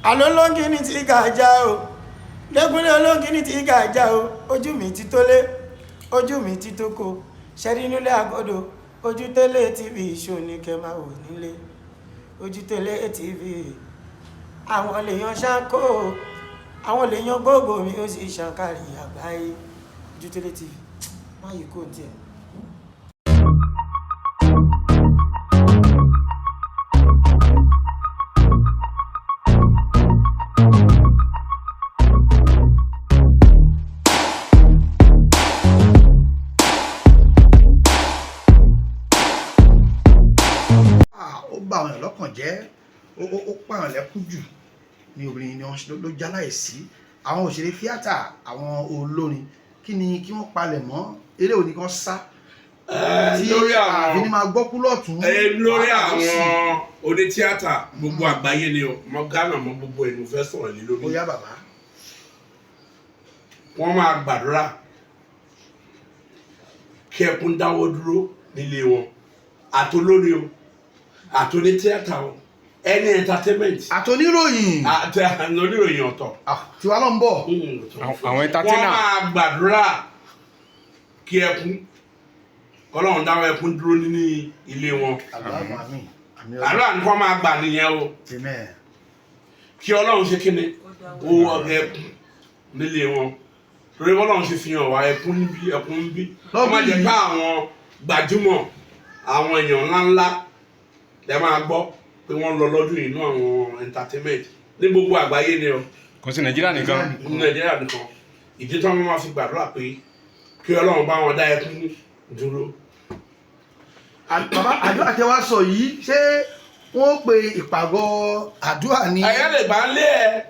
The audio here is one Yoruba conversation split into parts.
Àlọ́ olóńgìní tí gàjà o, lẹ́kúnlé olóńgìní tí gàjà o. Ojú mi ti tó lé, ojú mi ti tó ko, ṣẹ́rí nílé àgọ́dọ̀. Ojútélé TV ṣò ní kẹ́ máa wò nílé. Ojútélé TV, àwọn lèèyàn ṣáńkó, àwọn lèèyàn gbogbo mi, ó sì ṣàǹkárí àgbáyé. Ojútélé TV, má yìí kò tiẹ̀. Ah, ó bà àwọn èèyàn lọ́kàn jẹ́, ó pààyàn lẹ́kún jù ní obìnrin ni wọ́n ló jáláìsí. Àwọn òṣèré tíátà, àwọn olórin, kí ni kí wọ́n palẹ̀ mọ́? Eré òní kan sá tí lórí àwọn àfi ní máa gbọ́kú lọ́tún. Lórí wàhálà lósì. Àwọn onítíátà gbogbo àgbáyé ni o, mọ Ghana, mọ gbogbo ẹ̀ ló fẹ́ sọ̀rọ̀ lé lórí. Ó yá, bàbá. Wọ́n máa gbàdúrà kí ẹkún dáwọ́ dúró nílé wọn, àtolórí o, àtonítíátà o, ẹni entertainment. Àtoníròyìn. Àti oníròyìn ọ̀tọ̀. Ah, tiwa ló ń bọ̀. Àwọn Wọ́n entertainer. máa gbàdúrà kí ẹkún, kọ́lọ́run dáwọ́ ẹkún dúró nínú ilé wọn. Àdúrà, àmín, àmín Ọlọ́run. Àdúrà ní kó máa gbà nìyẹn o. Amen. Kí Ọlọ́run ṣe kíni, ó ọbẹ̀ ẹkún nílé wọn, torí Ọlọ́run ṣe fi hàn wá ẹkún níbí, ẹkún níbí. Wọ́n má jẹ́ Lọ́dún ká àwọn gbajúmọ̀, àwọn èèyàn ńláńlá lẹ máa gbọ́ pé wọ́n lọ lọ́dún yìí nínú àwọn entertainment ní gbogbo àgbáyé ni o. Kò sí Nàìjíríà nìkan. Ní Nàìjíríà nìkan. Ìdí tí wọ́n máa fi gbàdúrà pé kí Ọlọ́run bá wọn dá ẹkún dúró. Bàbá, àdúrà tẹ wá sọ yìí, ṣé wọ́n pe ìpàgọ́ àdúrà ní Ẹ̀yẹ́ lè bá lé ẹ.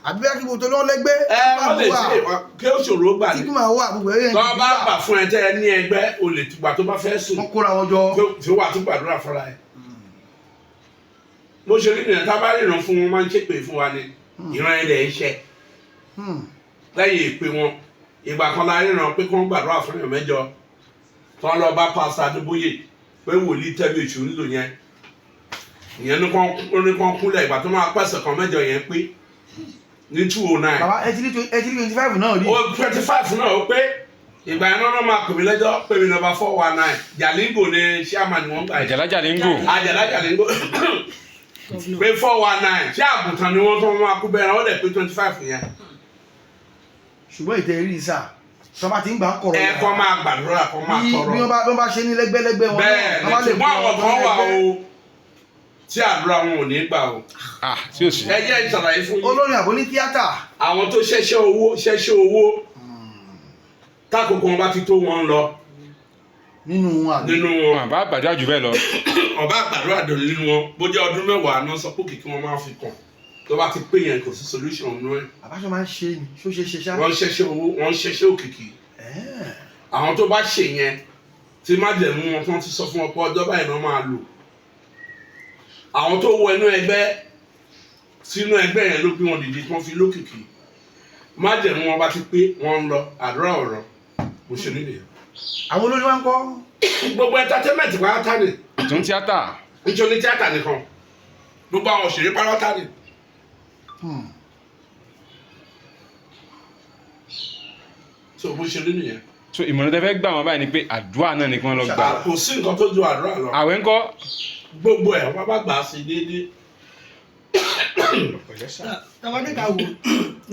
Àbí bá kí gbogbo tó lọ́ lẹ́gbẹ́? Ẹ wọ́n lè ṣe kí ó ṣòro gbà tí ní. kí máa wà gbogbo ẹ̀yẹ. Tó bá gbà fún ẹ tẹ́ ẹ ní ẹgbẹ́, o lè tùgbà tó bá fẹ́ sùn. Wọ́n kóra wọn jọ. Tí ó wà tó gbàdúrà fúnra ẹ. Bó ṣe rí nìyẹn. Tá a bá ríran fún wọn, máa ń ṣépè fún wa ni ìran ilẹ̀ iṣẹ́ lẹ́yìn ìpè wọn. Ìgbà kan la ríran pé kí wọ́n gbàdúrà fún èèyàn 8, tí wọ́n lọ bá Pásítọ̀ Adébóyè pé wòlíì tẹ́mi èṣù ń lò yẹn. Ìyẹn ní kán kúnlẹ̀. Ìgbà tó máa pẹ̀sẹ̀ kan 8 yẹn pé ní 209. Bàbá, ẹ ti rí 25 náà rí. Ó 25 náà, ó pé. Ìgbà yẹn náà máa pè mí lẹ́jọ́, pè mí nọ́mbà 419. Jalingo ni chairman ni wọ́n gbà yẹn. Àjàlá Jalingo. Àjàlá Jalingo, pé 419, ṣé àgùntàn ni wọ́n tó máa kú bẹ́ẹ̀? Wọ́n dẹ̀ pé 25 yẹn. Ṣùgbọ́n ìtẹ̀ rí sà, tí wọ́n bá ti ń gbà ń kọ̀rọ̀ Ẹ kọ́ máa gbàdúrà, kọ́ máa bí tọrọ. bí wọ́n bá ṣe ní lẹ́gbẹ́lẹ́gbẹ́ wọn Bẹ́ẹ̀ náà, wọ́n bá ni. lè Ṣùgbọ́n àwọn kan wà lẹ́gbẹ́. o tí àdúrà wọn ò ní gbà o. Ah, sí òsì. Ẹ jẹ́ ìṣàlàyé fún yín. Olórin àbò ní tíátà. Àwọn tó ṣẹ̀ṣẹ̀ owó, ṣẹ̀ṣẹ̀ owó, tákòókò wọn bá ti tó, wọn ń lọ. Nínú wọn àbí? Nínú wọn. Wọn bá gbàdúrà jù bẹ́ẹ̀ lọ. Ọba àgbàdúrà dùn nínú wọn, bó jẹ́ ọdún 10 náà sọ pé kìkì wọn máa fi kàn, tó bá ti pé yẹn, kò sí solution nínú ẹ̀. Àbáṣọ máa ń ṣe ni ṣó ṣe ṣe ṣá. Wọ́n ń ṣẹ̀ṣẹ̀ owó, wọ́n ń ṣẹ̀ṣẹ̀ òkìkí. Ẹ̀ẹ́. Àwọn tó bá ṣe yẹn, tí májẹ̀mú wọn tí wọ́n ti sọ fún wọn pé ọjọ́ báyìí náà máa lò, àwọn tó wọ inú ẹgbẹ́, sínú ẹgbẹ́ yẹn ló gbé wọn dìde, tí wọ́n fi lókìkí, májẹ̀mú wọn bá ti pé, wọ́n ń lọ. Àdúrà ọ̀rọ̀ bó ṣe nílẹ̀ yẹn. Àwọn olórin wa ń kọ́. Gbogbo entertainment pátá ni. Tún tíátà. Nítorí tíátà nìkan, gbogbo àwọn òṣèré pátá ni. So bó ṣe rí nìyẹn. So ìmọ̀ràn tẹ́ fẹ́ gbà wọ́n báyìí ni pé àdúrà náà ni kí wọ́n lọ gbà. Kò sí nǹkan tó ju àdúrà lọ. Àwẹ̀ ńkọ́? Gbogbo ẹ̀ wọ́n bá gbà á sí déédéé. Tàbádẹ́ka wò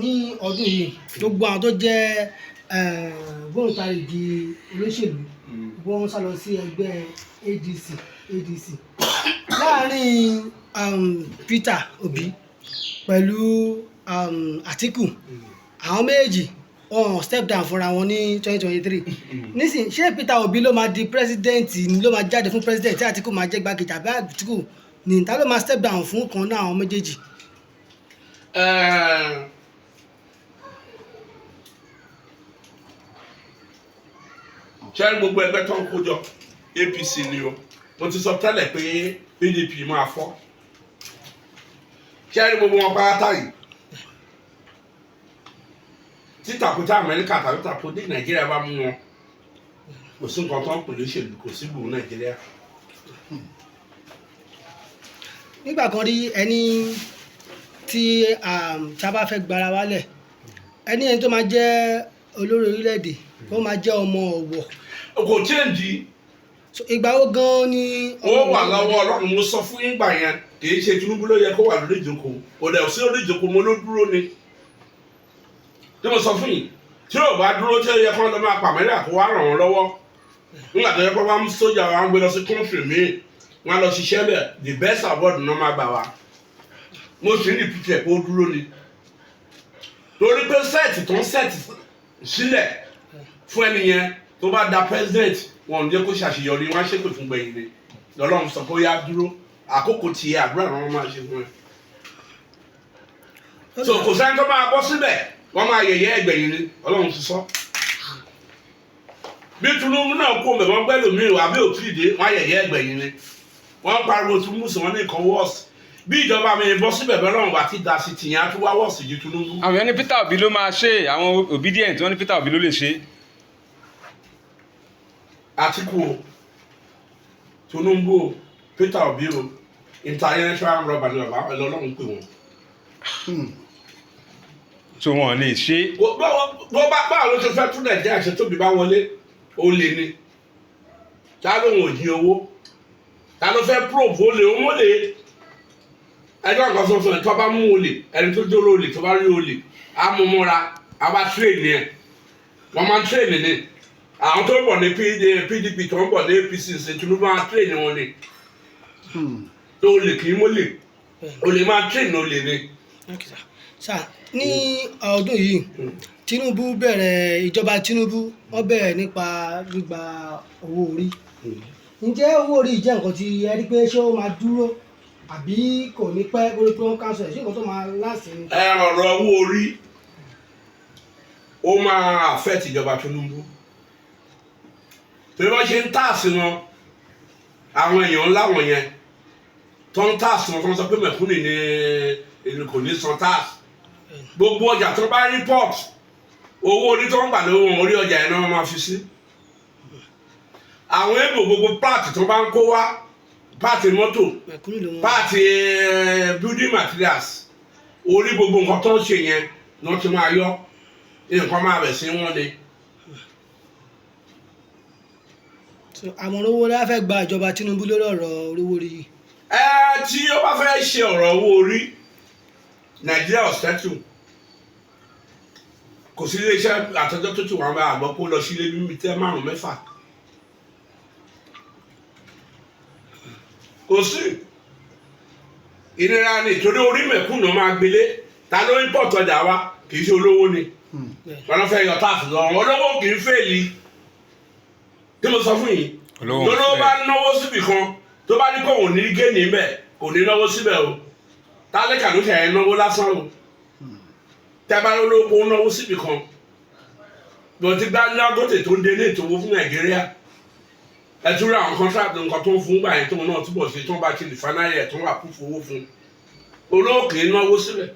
ní ọdún yìí, gbogbo àwọn tó jẹ́ gbóǹtarìgì olóṣèlú, gbogbo wọn sá lọ sí ẹgbẹ́ ADC. ADC láàrin Peter Obi pẹ̀lú Atiku, àwọn méjèèjì wọn step down fúnra wọn ní 2023. Nísìnyí, ṣé Peter Obi ló máa di president, ló máa jáde fún president, tí Atiku máa jẹ́ gbákejì, àbí Atiku ní ta ló máa step down fún kan náà àwọn méjèèjì? Ṣé gbogbo ẹgbẹ́ tó ń kó jọ, APC ni o, mo ti sọ tẹ́lẹ̀ pé PDP máa fọ́. Ṣé gbogbo wọn pátá yìí, tí tàkútà Amẹ́ríkà tàbí tàkútà Nàìjíríà bá mú wọn, kò sí nǹkan tó ń pè lóṣèlú, kò sí gbòó Nàìjíríà. Nígbà kan rí ẹni Tí tá a bá fẹ́ gbára wálẹ̀, ẹni tó máa jẹ́ olórí orílẹ̀-èdè, ó máa jẹ́ ọmọ Ọ̀wọ̀. Kò change. So, ìgbà wo gan ni? Ó wà lọ́wọ́ Ọlọ́run. Mo sọ fún yín gbà yẹn, kì í ṣe Tinubu ló yẹ kó wà lórí ìjókòó. Kò dẹ̀ sí lórí ìjókòó. Mo ló dúró ni tí mo sọ fún yín. Tí ò bá dúró, tí ó yẹ kó lọ máa pa Amẹ́ríkà kó wá ràn wọ́n lọ́wọ́ nígbà tó yẹ kó wá mú sójà wa ń gbé lọ sí country míì, wọ́n á lọ ṣiṣẹ́ bẹ̀, the best award náà máa gbà wá. Mo sì ń repeat ẹ̀ pé ó dúró ni, torí pé set tó ń set sílẹ̀ fún ẹni yẹn, tó bá da president, wọn ò ní jẹ́ kó ṣàṣeyọrí. Wọn á ṣépè fún gbẹ̀yìn ni. Lọ́lọ́run sọ pé ó yá, dúró, àkókò tiẹ̀, àdúrà náà wọ́n máa ṣe fún ẹ. So kò sẹ́ni tó máa bọ́ síbẹ̀, wọ́n máa yẹ̀yẹ́ ẹgbẹ̀yìn ni. Ọlọ́run ti sọ. Bí Tinubu náà kó mẹ̀, wọ́n gbẹ́ lómi ìwà bí òtún ìdè, wọ́n á yẹ̀yẹ́ ẹgbẹ̀yìn ni. Wọ́n pariwo Tinubu sí wọn ní nǹkan worse. Bí ìjọba mi bọ́ síbẹ̀, bẹ́ẹ̀ lọ́run bá ti da sí tìyẹn, á tún wá worse ju Tinubu. Àwọn èèyàn ní Peter Obi ló máa ṣe é, àwọn Obidient, wọ́n ní Peter Obi ló lè ṣe é. Atiku o, Tinubu o, Peter Obi o, international rubber ni bàbá Ọlọ́run pè wọ́n. So wọn lè ṣe é. Bó bá báwo ló ṣe fẹ́ tún Nàìjíríà ṣe tóbi bá wọlé? Ó lè ní ta ló ń jí owó, ta ló fẹ́ probe ó lè ó lè ẹjọ́ nǹkan sọ fún ẹ. Tó bá mú olè, ẹni tó jóró olè, tó bá rí olè, á mú mọ́ra, á bá train ẹ̀. Wọ́n máa ń train ní àwọn tó ń bọ̀ ní PDP, tó ń bọ̀ ní APC ṣe Tinubu máa train wọn ni. Tó olè kì í mólè, olè máa train olè ni. Okay, sir. Sir, ní ọdún yìí, Tinubu bẹ̀rẹ̀ ìjọba. Tinubu, wọ́n bẹ̀rẹ̀ nípa gbígba owó orí. Ǹjẹ́ owó orí jẹ́ nǹkan tí ẹ rí pé ṣé ó máa dúró àbí kò ní pẹ́ lórí pé wọ́n cancel ẹ̀? Ṣé nǹkan tó máa láṣẹ ni? Ẹ ọ̀rọ̀ owó orí, ó máa affect ìjọba Tinubu, torí wọ́n ṣe ń tax wọn, àwọn èèyàn ńlá wọ̀nyẹn tó ń tax wọn, tó ń sọ pé mẹ̀kúnnì ni èmi kò ní san tax. Gbogbo ọjà tó bá import, owó orí tó ń gbà lówó wọn, orí ọjà yẹn náà wọ́n máa fi sí. Àwọn èèbò, gbogbo part tó bá ń kó wá, part mọ́tò, Mẹ̀kúnnù ló wọn. part building materials, orí gbogbo nǹkan tó ń ṣe yẹn ni wọ́n ti máa yọ. Nǹkan máa bẹ̀ sí wọn ni. So, àmọ̀ràn owó la fẹ́ gba ìjọba Tinubu lórí ọ̀rọ̀ owó orí yìí? Ẹ tí ó bá fẹ́ ṣe ọ̀rọ̀ owó orí, Nàìjíríà ò settle. Kò sí iléeṣẹ́ àtọ́jọ́ tó ti wà, máa àgbọ̀ kó lọ sí ilé bíi tẹ́ márùn mẹ́fà, kò sí ìnira ni, torí orí mẹ̀kúnnù máa gbélé. Ta ló ń pọ̀ tọjà wa? Kì í ṣe olówó ni wọn lọ fẹ́ yọ tax lọ. Olówó kì í fail. Kí mo sọ fún yìí? Olówó Lọ́lọ́wọ́ bá náwó síbì kan, tó bá ní kó òun ní géènì ńbẹ̀, kò ní náwó síbẹ̀ o. Tálíkà ló ṣe ẹ̀ náwó lásán o. Tẹ́ bá lówó kó náwó síbì kan bó ti gbá Dangote tó ń dé ní ètò owó fún Nàìjíríà, ẹ tún rí àwọn contract nǹkan tó ń fún gbà yẹn, tó náà túbọ̀ ṣe, tó ń bá ṣe refinery ẹ̀, tó ń wà kú fowó fún. Olówó kì í náwó síbẹ̀.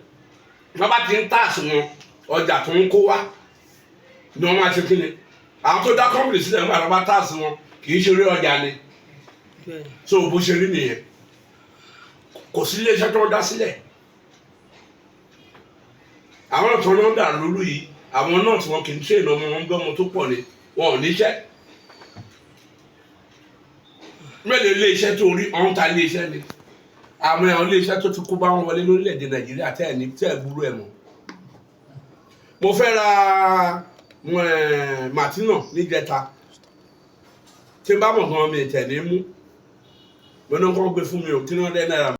Wọ́n bá ti ń tax wọn, ọjà tó ń kó wá ni wọ́n máa ṣe. Kí ni àwọn tó dá company sílẹ̀ nígbà tó bá tax wọn? Kì í ṣe orí ọjà ni. So bó ṣe rí nìyẹn. Kò sí iléeṣẹ́ tó ń dá sílẹ̀. Àwọn tó ń dà lóru yìí, àwọn náà tí wọn kì í train ọmọ wọn, gbé ọmọ tó pọ̀ ni, wọn ò níṣẹ́. Mélòó iléeṣẹ́ tó rí ọ̀hún ta iléeṣẹ́ ni? Àwọn ẹ̀hún iléeṣẹ́ tó ti kó bá wọn wọlé lórílẹ̀‐èdè Nàìjíríà tẹ́ ẹ̀ ní tẹ́ ẹ̀ gbúrú ẹ̀ mọ́. Mo fẹ́ ra Martina níjẹta. Tí n bá mọ̀ gan, mi tẹ̀ ní mú. Mo ní kó gbé fún mi o, ₦300.